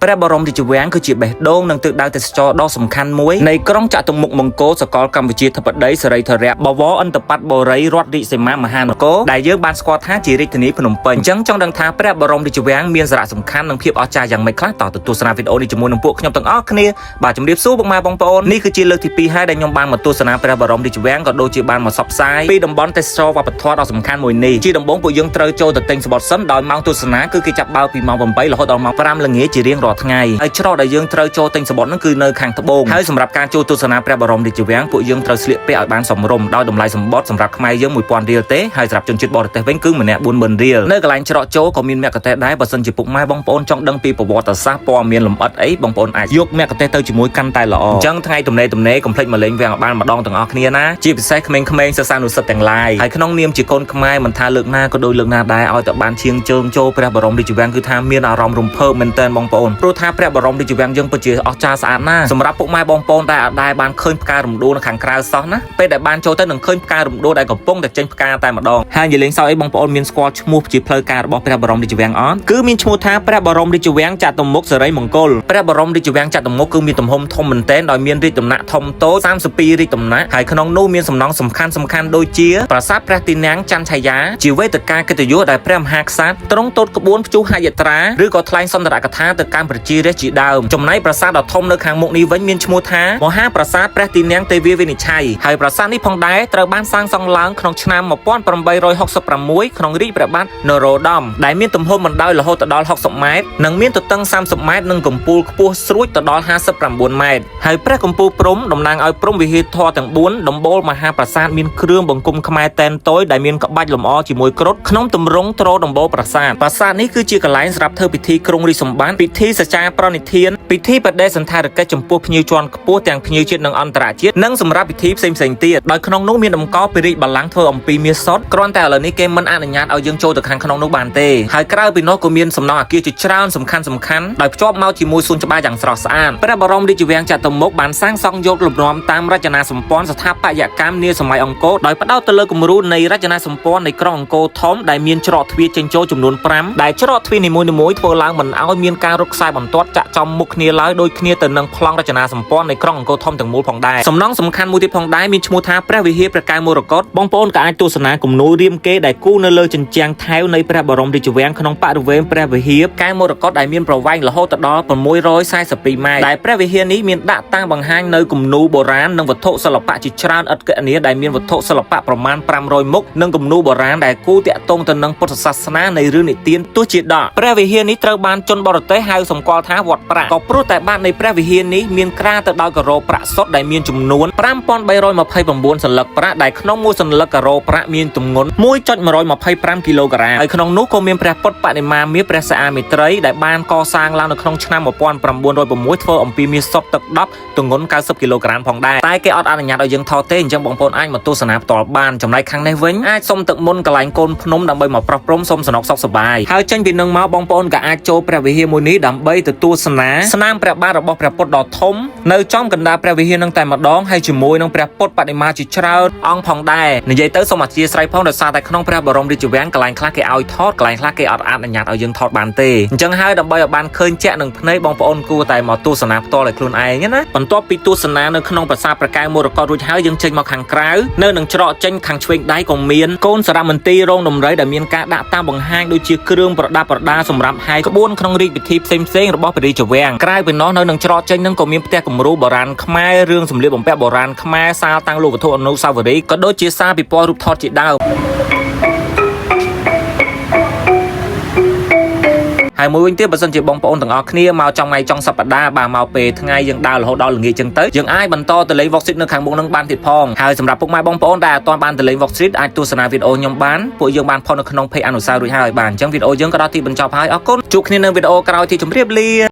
ព្រះបរមរាជវាំងគឺជាបេះដូងនិងទិសដៅទេសចរដ៏សំខាន់មួយនៃក្រុងចតុមុខមង្គលសកលកម្ពុជាធិបតីសេរីធរៈបវរអន្តបត្តបុរីរដ្ឋរាជសីមាមហានគរដែលយើងបានស្គាល់ថាជារាជធានីភ្នំពេញអញ្ចឹងចង់ដឹងថាព្រះបរមរាជវាំងមានសារៈសំខាន់និងភាពអស្ចារ្យយ៉ាងម៉េចខ្លះតោះទៅទស្សនាវីដេអូនេះជាមួយនឹងពួកខ្ញុំទាំងអស់គ្នាបាទជំរាបសួរពុកម៉ែបងប្អូននេះគឺជាលើកទី2ហើយដែលខ្ញុំបានមកទស្សនាព្រះបរមរាជវាំងក៏ដូចជាបានមកសបផ្សាយពីតំបន់ទេសចរវប្បធម៌ដ៏សំខាន់មួយនេះជាដំបូងពួកយើងត្រូវចូលទៅទិញសំបុត្រសិនដោយម៉ោងទស្សនាគឺគេចាប់បើកពីម៉ោង8រហូតដល់ម៉ោង5ល្ងាចជារៀងរាល់ថ្ងៃហើយច្រកដែលយើងត្រូវចូលទិញសំបុត្រហ្នឹងគឺនៅខាងត្បូងហើយសម្រាប់ការចូលទស្សនាព្រះបរមរាជវាំងពួកយើងត្រូវស្លៀកពាក់ឲ្យបានសមរម្យដោយតម្លៃសំបុត្រសម្រាប់ខ្មែរយើង1000រៀលទេហើយសម្រាប់ជនជាតិបរទេសវិញគឺម្នាក់40000រៀលនៅកន្លែងច្រកចូលក៏មានមគ្គុទ្ទេសក៍ដែរបើសិនជាពុកម៉ែបងប្អូនចង់ដឹងពីប្រវត្តិសាស្ត្រព័ត៌មានលម្អិតអីបងប្អូនអាចយកមគ្គុទ្ទេសក៍ទៅជាមួយកាន់តែល្អអញ្ចឹងថ្ងៃទំនេរទំនេរកុំភ្លេចមកលេងវាំងឲ្យបានម្ដងទាំងអស់គ្នាណាជាពិសេសក្មេងៗសិស្សានុសិស្សទាំងឡាយហើយក្នុងនាមជាកូនខ្មែរមិនថាលើកណាក៏ដូចលើកណាដែរឲ្យតែបានឈៀងជើងចូលព្រះបរមរាជវាំងគឺថាមានអារម្មណ៍រំភើបមែនទែនបងប្អូនព្រោះថាព្រះបរមរាជវាំងយើងពិតជាអស្ចារ្យស្អាតណាស់សម្រាប់ពុកម៉ែបងប្អូនដែលអត់ដែលបានឃើញផ្ការំដួលនៅខាងក្រៅសោះណាពេលដែលបានចូលទៅនឹងឃើញផ្ការំដួលដែលកំពុងតែចេញផ្កាតែម្ដងហើយនិយាយលេងសើចអីបងប្អូនមានស្គាល់ឈ្មោះជាផ្លូវការរបស់ព្រះបរមរាជវាំងអត់គឺមានឈ្មោះថាព្រះបរមរាជវាំងចតុមុខសិរីមង្គលព្រះបរមរាជវាំងចតុមុខគឺមានទំហំធំមែនទែនដោយមានរាជដំណាក់ធំតូច32រាជដំណាក់ហើយក្នុងនោះមានសំណង់សំខាន់សំខាន់ដូចជាប្រាសាទព្រះទីនាំងច័ន្ទឆាយាជាវេទិកាកិត្តិយសដែលព្រះមហាក្សត្រទ្រង់ទតក្បួនព្យុហយាត្រាឬក៏ថ្លែងសុន្ទរកថាទៅកាន់ប្រជារាស្ត្រជាដើមចំណែកប្រាសាទដ៏ធំនៅខាងមុខនេះវិញមានឈ្មោះថាមហាប្រាសាទព្រះទីនាំងទេវាវិនិច្ឆ័យហើយប្រាសាទនេះផងដែរត្រូវបានសាងសង់ឡើងក្នុងឆ្នាំ1866ក្នុងរាជព្រះបាទនរោត្តមដែលមានទំហំបណ្ដោយរហូតដល់60ម៉ែត្រនិងមានទទឹង30ម៉ែត្រនិងកម្ពស់ខ្ពស់ស្រួចទៅដល់59ម៉ែត្រហើយព្រះកម្ពូលព្រំតំណាងឲ្យព្រំវិហារធម៌ទាំង4ដំបូលមហាប្រាសាទមានគ្រឿងបង្គំខ្មែរតែនតូចដែលមានក្បាច់លម្អជាមួយគ្រុឌក្នុងទម្រង់ទ្រដំបូលប្រាសាទប្រាសាទនេះគឺជាកន្លែងសម្រាប់ធ្វើពិធីក្រុងរាជសម្បត្តិពិធីសច្ចាប្រណិធានពិធីបដិសណ្ឋារកិច្ចចំពោះភ្ញៀវជាន់ខ្ពស់ទាំងភ្ញៀវជាតិនិងអន្តរជាតិនិងសម្រាប់ពិធីផ្សេងៗទៀតដោយក្នុងនោះមានតម្កល់ពីរាជបល្ល័ង្កធ្វើអំពីមាសសុទ្ធគ្រាន់តែឥឡូវនេះគេមិនអនុញ្ញាតឲ្យយើងចូលទៅខាងក្នុងនោះបានទេហើយក្រៅពីនោះក៏មានសំណង់អគារជាច្រើនសំខាន់សំខាន់ដោយភ្ជាប់មកជាមួយសួនច្បារយ៉ាងស្រស់ស្អាតព្រះបរមរាជវាំងចតុមុខបានសាងសង់យកលំនាំតាមរចនាសម្ព័ន្ធស្ថាបត្យកម្មនាសម័យអង្គរដោយផ្ដោតទៅលើគំរូនៃរចនាសម្ព័ន្ធនៃក្រុងអង្គរធំដែលមានច្រកទ្វារចេញចូលចំនួន5ដែលច្រកទ្វារនីមួយៗធ្វើឡើងមិនឲ្យមានការរុកខ្សែបន្ទាត់ចាក់ចំមុខគ្នាឡើយដូចគ្នាទៅនឹងប្លង់រចនាសម្ព័ន្ធនៃក្រុងអង្គរធំទាំងមូលផងដែរសំណង់សំខាន់មួយទៀតផងដែរមានឈ្មោះថាព្រះវិហារព្រះកែវមរកតបងប្អូនក៏អាចទស្សនាគំនូររាមកេរ្តិ៍ដែលគូរនៅលើជញ្ជាំងថែវនៃព្រះបរមរាជវាំងក្នុងបរិវេណព្រះវិហារកែវមរកតដែលមានប្រវែងរហូតដល់642ម៉ែត្រដែលព្រះវិហារនេះមានដាក់តាំងបង្ហាញនៅគំនូរបុរាណនិងវត្ថុសិល្បៈជាច្រើនឥតគណនាដែលមានវត្ថុសិល្បៈប្រមាណ500មុខនិងគំនូរបុរាណដែលគូរតាក់ទងទៅនឹងពុទ្ធសាសនានៃរឿងនិទានទោះជាដកព្រះវិហារនេះត្រូវបានជនបរទេសហៅសម្គាល់ថាវត្តប្រាក់ក៏ព្រោះតែបាតនៃព្រះវិហារនេះមានក្រាទៅដោយការ៉ូប្រាក់សុទ្ធដែលមានចំនួន5329សន្លឹកប្រាក់ដែលក្នុងមួយសន្លឹកការ៉ូប្រាក់មានទម្ងន់1.125គីឡូក្រាមហើយក្នុងនោះក៏មានព្រះពុទ្ធបដិមាមាសព្រះសាអាមេត្រីដែលបានកសាងឡើងនៅក្នុងឆ្នាំ1906ធ្វើអំពីមាសសុទ្ធទឹក10ទម្ងន់90គីឡូក្រាមផងដែរតែគេអត់អនុញ្ញាតឲ្យយើងថតទេអញ្ចឹងបងប្អូនអាចមកទស្សនាផ្ទាល់បានចំណែកខាងនេះវិញអាចសុំទឹកមុនកន្លែងកូនភ្នំដើម្បីមកប្រោះព្រំសុំសំណុកសុខសប្បាយហើយចេញពីនឹងមកបងប្អូនក៏អាចចូលព្រះវិហារមួយនេះដើម្បីទៅទស្សនាស្នាមព្រះបាទរបស់ព្រះពុទ្ធដ៏ធំនៅចំកណ្ដាលព្រះវិហារនឹងតែម្ដងហើយជាមួយនឹងព្រះពុទ្ធបដិមាជាច្រើនអង្គផងដែរនិយាយទៅសូមអធ្យាស្រ័យផងដោយសារតែក្នុងព្រះបរមរាជវាំងកន្លែងខ្លះគេឲ្យថតកន្លែងខ្លះគេអត់អនុញ្ញាតឲ្យយើងថតបានទេអញ្ចឹងហើយដើម្បីឲ្យបានឃើញជាក់នឹងភ្នែកបងប្អូនគួរតែមកទស្សនាផ្ទាល់ឲ្យខ្លួនឯងណាបន្ទាប់ពីទស្សនានៅក្នុងប្រាសាទព្រះកែវមរកតរួចហើយយើងចេញមកខាងក្រៅនៅនឹងច្រកចេញខាងឆ្វេងដៃក៏មានកូនសារមន្ទីររោងដំរីដែលមានការដាក់តាំងបង្ហាញដូចជាគ្រឿងប្រដាប់ប្រដាសម្រាប់ហែក្បួនក្នុងរាជពិធីផ្សេងៗរបស់ព្រះរាជវាំងក្រៅពីនោះនៅនឹងច្រកចេញនឹងក៏មានផ្ទះគំរូបុរាណខ្មែររឿងសម្លៀកបំពាក់បុរាណខ្មែរសាលតាំងលក់វត្ថុអនុស្សាវរីយ៍ក៏ដូចជាសាលពិព័រណ៍រូបថតជាដើម ហើយមួយវិញទៀតបើសិនជាបងប្អូនទាំងអស់គ្នាមកចង់ថ្ងៃចុងសប្តាហ៍បាទមកពេលថ្ងៃយើងដើររហូតដល់ល្ងាចចឹងទៅយើងអាចបន្តទៅលេង Walk Street នៅខាងមុខនឹងបានទៀតផងហើយសម្រាប់ពុកម៉ែបងប្អូនដែលអត់ទាន់បានទៅលេង Walk Street អាចទស្សនាវីដេអូខ្ញុំបានពួកយើងបានផុសនៅក្នុង page អនុសាសន៍រួចហើយបាទអញ្ចឹងវីដេអូយើងក៏ដល់ទីបញ្ចប់ហើយអរគុណជួបគ្នានៅវីដេអូក្រោយទីជម្រាបលា។